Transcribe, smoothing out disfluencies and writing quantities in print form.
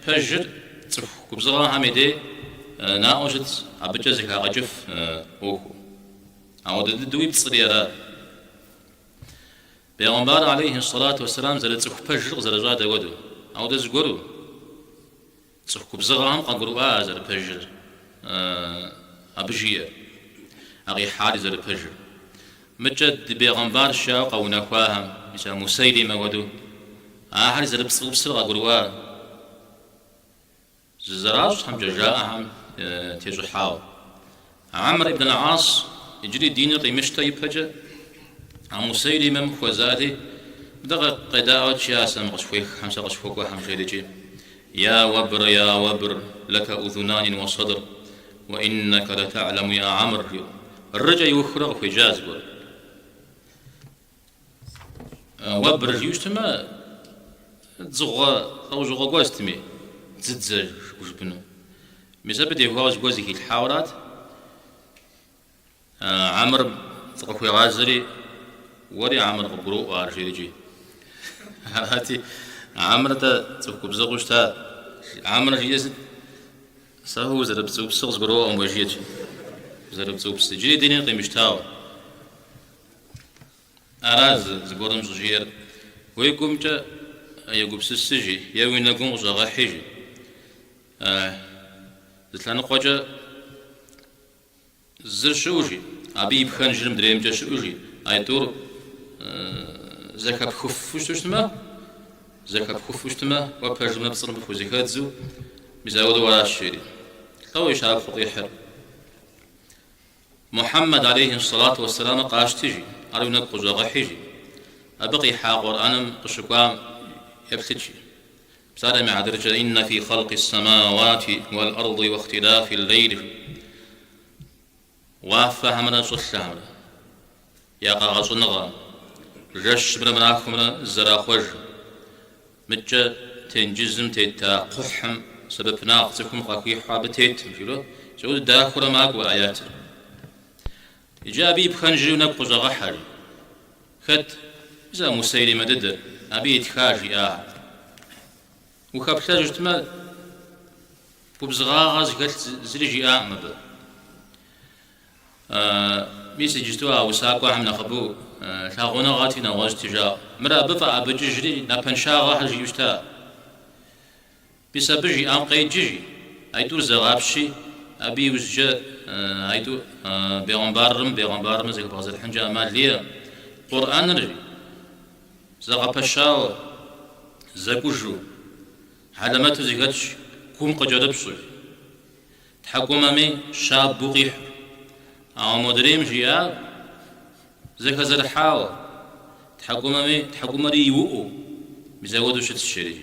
Пэжыр цӏыху губзыгъэхэм и дей наӏуэу щытщ, абыкӏэ зэхагъэкӏыф ӏуэхуу. Ауэдэ дыдэуи пцӏыри ара. Бегъымбар алейхи сэлату уэсэлам зэрыцӏыху пэжыр къызэращӏар дауэдэу? Ауэдэ зыгуэру цӏыху губзыгъэхэм къагурыӏуа ар зэрыпэжыр, абы жиӏэр, а къихьари зэрыпэжыр. Мыкӏэ ди бегъымбарщ жаӏэу къэунэхуахэм, мис а Мусайлимэ хуэдэу, ахэр зэрыпцӏыупсыр къагурыӏуа? Зызэращӏхэмкӏэ жаӏэхэм тещӏыхьауэ. Амр ибн аль-Ас иджыри диныр къимыщтэ ипэкӏэ а Мусайлимэм хуэзати, мыдэ къедаӏуэт жиӏа сэ мы къысхуеххэм, сэ къысхуэкӏуэхэм жери икӏи, Я уэбр, я уэбр, лэкэ ӏузунанин уэ садр, уэ иннэкэ лэтэгьлэму я Амр, жиӏэу, рыкӏэ иухыурэ къыхуеджа зыгуэр. Уэбр жиӏэу щытмэ, дзыгъуэ лӏэужьыгъуэ гуэр сытми, дзыдзэ жыпӏэну. Мис абы теухуауэ зыгуэр зэхилъхьауэ арат. Амр зыкъыхуегъазэри, уэри Амр къыбгуроӏуэ ар жери икӏи. Арати, Амр-тӏэ цӏыху губзыгъэу щыта. Амр жиӏэр сыт? Сэ узэрыпцӏыупсыр къызгуроӏуэм уэ жиӏэт. Узэрыпцӏыупсыр. Иджыри диныр къимыщтауэ. Ара зыгуэрым щӏыжиӏэр, уи гумкӏэ егупсысыжи е уи нэгум къыщӏэгъэхьи, зы лъэныкъуэкӏэ зыр щыӏэу жи, абы и пхэнжыр мыдреймкӏэ щыӏэу жи, айтӏур зэхэпхыфу щытмэ, зэхэпхыфу щытмэ, уэ пэжымрэ пцӏымрэ пхузэхэдзу, мис ауэдэу аращ, жери. Лӏо и щапхъэу къихьыр. Мухьэммэд алейхи сэлату уэсэламыр къащти, жи, ар уи нэгу къыщӏэгъэхьи, жи, абы къихьа Къурӏэным къыщыкӏуам еплъыт, жи. Псалъэм и хьэтыркӏэ, Иннэ фи хъэлкъи ссэмауати уэл-ӏэрди уэхтилафи ллейл, жи. Уафэхэмрэ щӏылъэхэмрэ я къэгъэщӏыныгъэ, жэщымрэ махуэмрэ зэрахъуэж. Мыдкӏэ тенджызым тета кхъухьым сэбэпынагъ цӏыхум къахуихьу абы тетым, жиӏэурэ, мис дахэурэ макӏуэ аятыр. Иджы абы и пхэнжри уи нэгу къыщӏэгъэхьэ, жи. Хэт? Мис а Мусайлимэ дыдэр, абы итха жиӏахэр. Ухэплъэжу щытмэ, губзыгъагъэ зыхэлъ зыри жиӏакъым абы. Мис иджысту а усакӏуэхэм нэхъыбэу лъагъуныгъэти нэгъуэщӏти жаӏэу. Мыр абы фӏэӏэбыкӏыжри напэншагъэхэр жиӏэу щыта. Мис абы жиӏам къеджи, жи, айтӏур зэгъапщи, абы иужькӏэ айтӏур бегъымбарым бегъымбарымэ зэхэбгъэзэрыхьынкӏэ ӏэмал иӏэкъым. Къурӏэныр, жи, зэгъэпэщауэ, зэкӏужу, хьэлэмэту зэхэтщ, гум къыкӏэрыпщӏу, жи. Тхьэкӏумэми щабэу къихьу. Ауэ модрейм жиӏар зэхэзэрыхьауэ, тхьэкӏумэми тхьэкӏумэри иуӏуу, мис апхуэдэу щытщ, жери.